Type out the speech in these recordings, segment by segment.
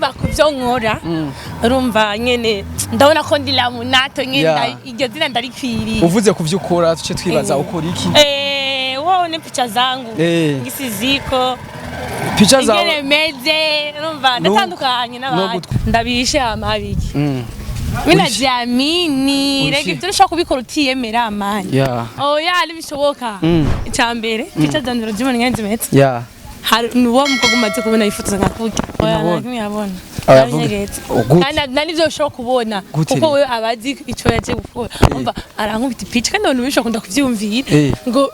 Urumva, ku byo nkora, urumva nyene ndabona ko ndi Lamunato nyene. Iryo zina ndarikwiriye. Uvuze ku byo ukora, tuce twibaza, ukora iki? Eh, wowe ni picha zangu ngisi ziko Picha zawe. Ingene meze, urumva ndatandukanye n'abandi. Ndabishe amabiki. Mimi najiamini. Rega ibyo ushobora kubikora utiyemera, amani. Oya, ntibishoboka. Icya mbere, picha zanjye urazibona ingene zimeze. Hari nuwo mukobwa umaze kubona yifotoza nka kurya? Oya. Nabona. Nta kimwe yabona. Oya, vuga. Yaranyegetse. Oh, gute? Kandi nta n'ivyo ushobora kubona. Gute Kuko rero? wewe aba azi ico yaje gukora. Umva, arankubita ipica, kandi abantu benshi bakunda kuvyumvira ngo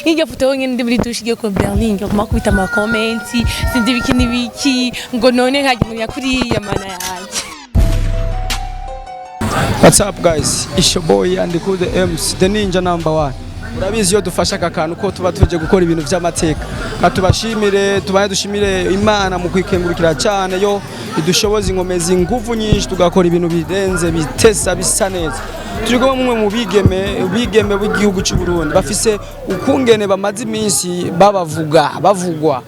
nk'iryo foto yonyene ndi muri douche igiye ku Berlin, ngoma kubita ama comments, sinzi ibiki n'ibiki, ngo none nkagira umuntu yakuriye mana yanje. What's up guys? It's your boy and the MC, the ninja number one. Urabizi, iyo dufashe aka kantu ko tuba tuje gukora ibintu by'amateka. Katubashimire, tubaye dushimire Imana mu kwikengurukira cyane yo idushoboza inkomezi, ingufu nyinshi, tugakora ibintu birenze, bitesa, bisa neza. Turi kumwe mumwe mu bigeme b'igihugu cy'u Burundi bafise ukungene bamaze iminsi babavuga, bavugwa,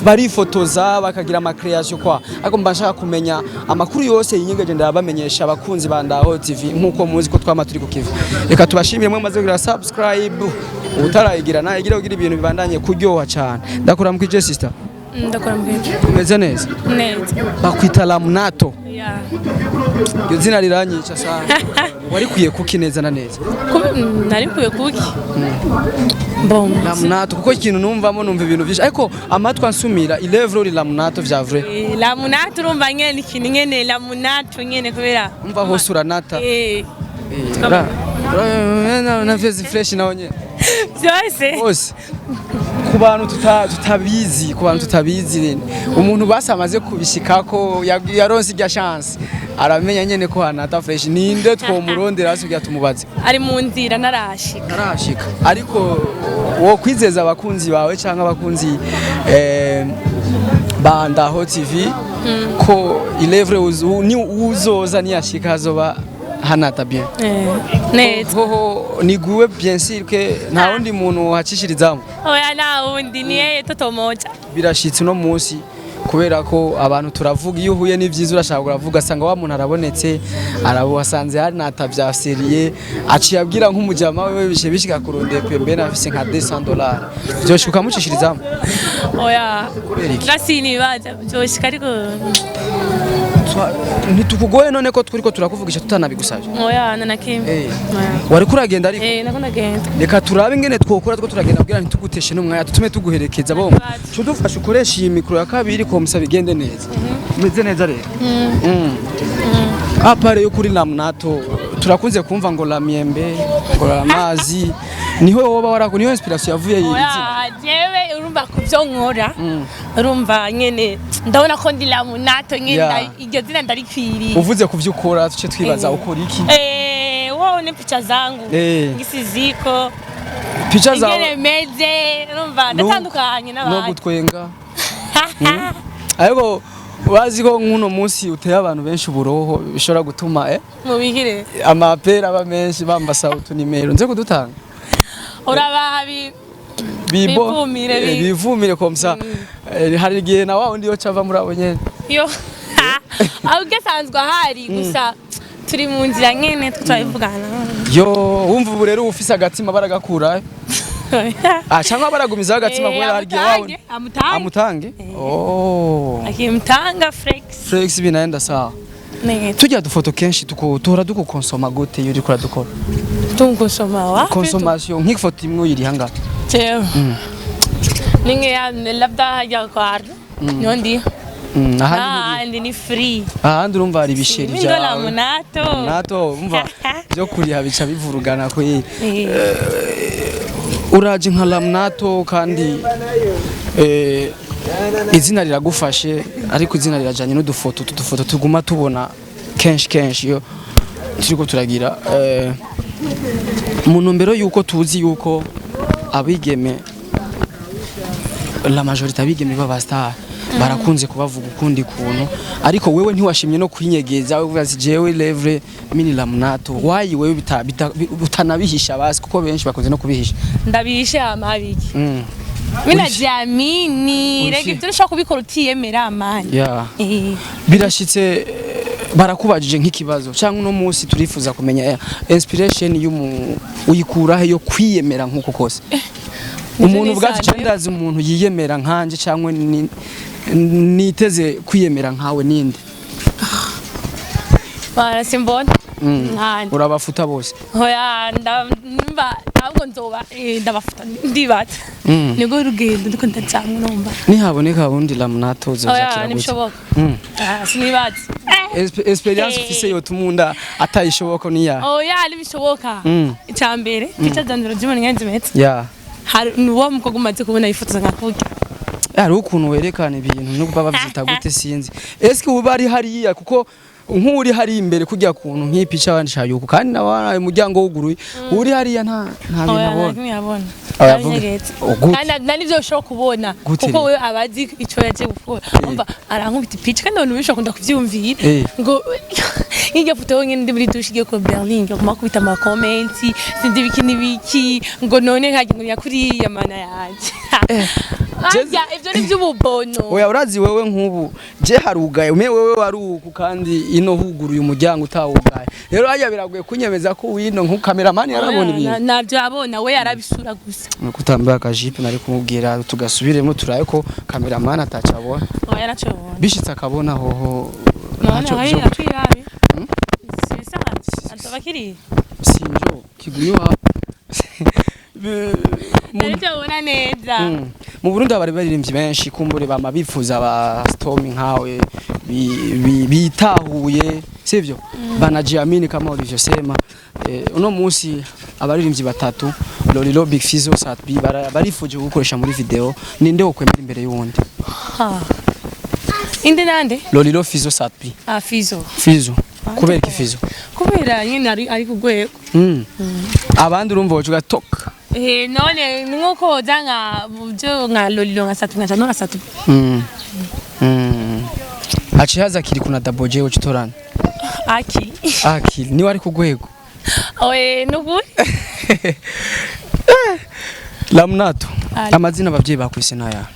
barifotoza, bakagira ama création kwa, ariko mba nshaka kumenya amakuru yose yinyegeje, ndabamenyesha abakunzi ba Ndaho TV nkuko muzi ko twama turi ku kivi. Reka tubashimire mwe maze kugira subscribe, utarayigira nayigira kugira ibintu bibandanye kuryoha cyane. Ndakora mu sister. Ndakora mbere. Umeze neza? Neza. Bakwita Lamunato? Yeah. Iryo zina riranyica sana. Warikwiye kuki neza na neza? Narikuye kuki? Bon. Lamunato, kuko ikintu numvamo, numva ibintu byinshi, ariko amatwi ansumira ilevro uri Lamunato vya vrai. Lamunato, urumva nyene ni ikintu nyene Lamunato nyene kubera Umva, hose uranata. Na face fresh naho nyene. Byose. Hose. Ku bantu tutabizi, ku bantu tutabizi nene, umuntu basi amaze kubishikako, yaronse irya chance, aramenya nyene ko hanata fresh. Ninde twomurondera hasi kugira tumubaze? Ari mu nzira, ntarashika. Arashika, ariko wo kwizeza abakunzi bawe cyangwa abakunzi ba Ndaho TV ko ilevre ni uzoza niyashika hazoba hanata bien? Neza. Hoho niguwe, bien sûr que nta wundi muntu hacishirizamo. Oya, nta wundi, ni yeye toto moja. Birashitse uno munsi, kubera ko abantu turavuga, iyo uhuye n'ivyiza urashaka uravuga, asanga wa muntu arabonetse, arabuhasanze hari natavya sérieux, aciye abwira nk'umujama wewe bishe bishika kurondera pembeni afise nka $200, vyoshika ukamucishirizamo? Oya. Kubera iki? Gasinibaza byoshika, ariko Ntitukugoye none ko turiko turakuvugisha tutanabigusavye? Oya, na nakimwe. Oya. Wariko uragenda ariko? Eh, nako ndagenda. Reka turabe ingene twokora, two turagenda kugira ntituguteshe n'umwanya, tutume tuguherekeza bo. Kibazo. Cudufasha ukoresha iyi mikro ya kabiri comme ça bigende neza. Umeze neza rero. À part yo kuri Lamunato, turakunze kumva ngo la miembe, ngo la mazi, niho woba warako, niho inspiration yavuye iyi zina? Oya, jewe urumva ku byo nkora, urumva nyene ndabona ko ndi Lamunato nyene. Iryo zina ndarikwiriye. Uvuze ku byo ukora, tuce twibaza, ukora iki? Wowe ni picha zangu ngisi ziko Picha zawe. Ingene meze, urumva ndatandukanye No n'abandi. gutwenga. Ariko bazi ko nk'uno munsi uteye abantu benshi uburoho, bishobora gutuma Mubigire. amapera aba menshi, bambasa utunimero nze kudutanga. Urabaha. Bibo Bivumire, bivumire comme ça. Hari igihe na wa wundi yo cava muri abo nyene. Yo, ahubwo asanzwe ahari, gusa turi mu nzira nyene turabivugana. Yo, wumva ubu rero ufise agatima baragakura, ah, cyangwa baragumizaho agatima, kubera hari igihe wa wundi Amutange. Amutange, oh. Akimtanga flex. Flex binaenda sawa. Neza. Tujya dufoto kenshi tuhora dukukonsoma gute iyo uriko uradukora? Tungusoma wapi? Consommation, nk'ifoto imwe uyiriha ngaho? Jewe ninge ya labda hajya kwa niho ndi. Ahandi Ahandi ni free. Ahandi urumva hari ibisheri Mindo byawe. Lamunato. Nato umva byo kuriha bica bivurugana ko uraje nka Lamunato, kandi izina riragufashe, ariko izina rirajanye n'udufoto, utu dufoto tuguma tubona kenshi kenshi iyo turiko turagira mu ntumbero yuko tuzi yuko abigeme, la majorité abigeme b'aba star barakunze kubavuga ukundi kuntu, ariko wewe ntiwashimye no kwinyegeza, uvuga ati jewe levre mini Lamunato. Wayi wewe utanabihisha basi, kuko benshi bakunze no kubihisha? Ndabihishe amabiki. Minajiamini rega, ibyo ushobora kubikora utiyemera, man. Birashitse barakubajije nk'ikibazo cyangwa uno munsi turifuza kumenya inspiration y'umu uyikurahe yo kwiyemera nk'uko kose umuntu ubwacu? Nisanzwe. Ndazi umuntu yiyemera nkanje cyangwa niteze kwiyemera nkawe ninde? Bara simbona nkanje. Urabafuta bose? Oya, ndumva ntabwo nzoba ndabafuta, ndibaza nibwo rugendo ndiko ndajamwe numva. Nihaboneka wundi Lamunato Oya. uzakira gute? Ntibishoboka. Ah, sinibaza. Experience ufise yotumunda atayishoboka niya? Oya, ntibishoboka. Icya mbere picha zanjye urazibona ingene zimeze. Hari ni uwo mukobwa umaze kubona yifotoza nka kurya. Hari ukuntu werekana ibintu nubwo baba bavyita gute sinzi. Eske uba ari hariya kuko nk'uri hari imbere kujya kuntu nk'ipica abandisha yuko kandi nawe umuryango wuguruye uri hariya nta bintu Oya, abona. Nta abona. Oya, vuga. Yaranyegetse. Oh, gute? Kandi nta n'ivyo ushobora kubona. Gute Kuko rero? we aba azi ico yaje gukora. Umva, arankubita ipica kandi abantu benshi bakunda kuvyumvira. Ngo nk'iryo foto yonyene ndi muri douche igiye ku Berlin, ngo kumakubita ama comments sinzi ibiki n'ibiki, ngo none nkagira ngo nyakuriya mana yanje. Arya ivyo ni vy'ububono. Oya, urazi wewe nk'ubu je harugaye ume wewe waruku kandi ino huguruye umuryango utawugaye, rero hajya biragoye kunyemeza ko wino nku cameraman yarabona ibintu. Navyo abona, we yarabisura gusa. Nuko utambaye akajipe nari kumubwira tugasubiremo turaye ko cameraman atacabona. Oya, naco yabona. Bishitse akabona hoho None ntaco hari atwirabi. Sibisanzwe. Azoba kiri. Sinjo kiguye iwawe. Narivyo abona neza. Mu Burundi habari baririmbyi benshi kumbure bama bifuza ba Storm nkawe bitahuye sivyo, banajiamini kama ulivyosema. Uno munsi abaririmbyi batatu, Lolilo, Big Fizzo, Sat-B, barifuje gukoresha muri video, ninde wokwemera imbere y'uwundi? Ha. Inde nande? Lolilo, Fizzo, Sat-B. Ah, Fizo. Fizzo, kubera iki Fizzo? Kubera nyine ari ku rwego. Abandi urumva wocuga tok. None ni nkuko woza nka byo nka Lolilo nka Satu nka nka Satu. Haciye haza kiri kuna Double J ucitorana? Aki. Akili niwe ari ku rwego. Oye, nukuri. Lamunato. Ali. Amazina abavyeyi bakwise naya?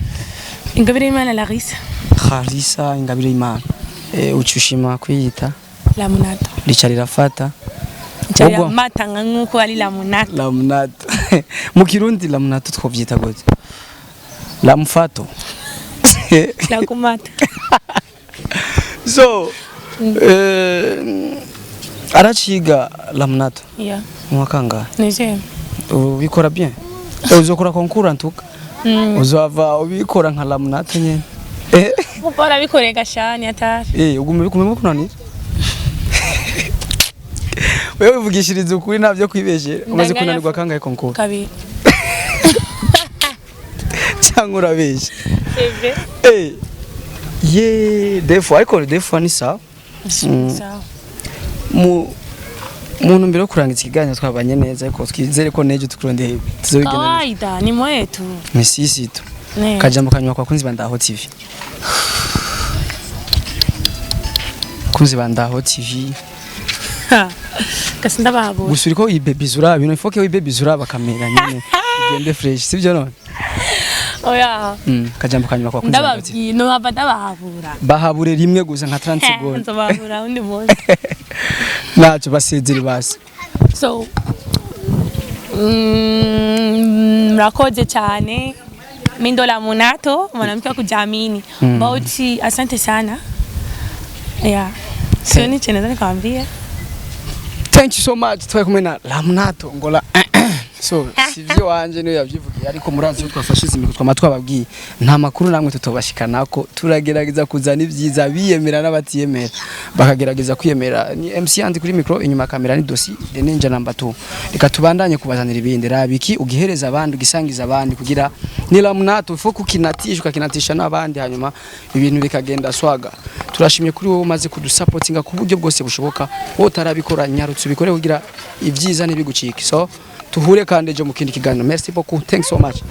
Ingabire y'Imana Larissa. Kharisa Ingabire y'Imana. Ucushima kwiyita Lamunato. Rica rirafata. Ncarira Ubwo- mata nka nkuko ari Lamunato. Lamunato. Mu Kirundi Lamunato twovyita gute? Lamufato. Lakumata. So araciga Lamunato? Yeah. Mu wa kangahe? Nije. Ubikora bien. Uzokora concours antuka. Uzava ubikora nka Lamunato nyene. Kuko arabikorega shani atari. Ugume bikumemo kunanira. Wewe uvugishiriza ukuri ntabyo kwibeshera. Umaze Ndanganya kunanirwa kangahe concours? Kabiri. Cyangwa urabeshya? C'est vrai. Ye, des fois ariko des fois ni sawa. Sawa. Mu ntumbero yo kurangiza ikiganiro, twabanye neza ariko twizere ko nejo tukurondeye tuzobigenda neza. Kawaida ni mwetu. Ni sisi tu. Ne. Kajambo kanyuma kwa kunzi bandaho TV. Kunzi bandaho TV. Kasi ndababura. Gusa uriko wibebizura ibintu, ifoke wibebizura bakamera nyene ugende fresh, sivyo none? Oya. Kajambo kanyuma kwa kunzi bandaho TV. Ndababwiye no hava ndabahabura. Bahabure rimwe gusa nka 30 secondes. Nzobahabura undi munsi. Ntacyo, basezere basi. So murakoze cyane. Mimi ndo Lamunato, mwanamke wa kujiamini. Bauti, asante sana. Yeah. Sioni chenye naweza nikwambia. Thank you so much. Twari kumwe na Lamunato ngola so sivyo wanje niyo yavyivugiye, ariko murazi iyo twafashe izi mikro twama twababwiye nta makuru namwe tutobashikanako, turagerageza kuzana ibyiza biyemera n'abatiyemera bakagerageza kwiyemera. Ni MC yandi kuri micro, inyuma ya kamera ni Dosi the Ninja number 2. Reka tubandanye kubazanira ibindi. Rabiki ugihereza abandi, ugisangiza abandi, kugira ni Lamunato ifo kukinatisha ukakinatisha n'abandi, hanyuma ibintu bikagenda swaga. Turashimye kuri wowe umaze kudusapotinga ku buryo bwose bushoboka. Wowe utarabikora, nyarutse ubikore kugira ibyiza ntibigucike. So tuhure kandi ejo mu kindi kiganiro. Merci beaucoup, thanks so much.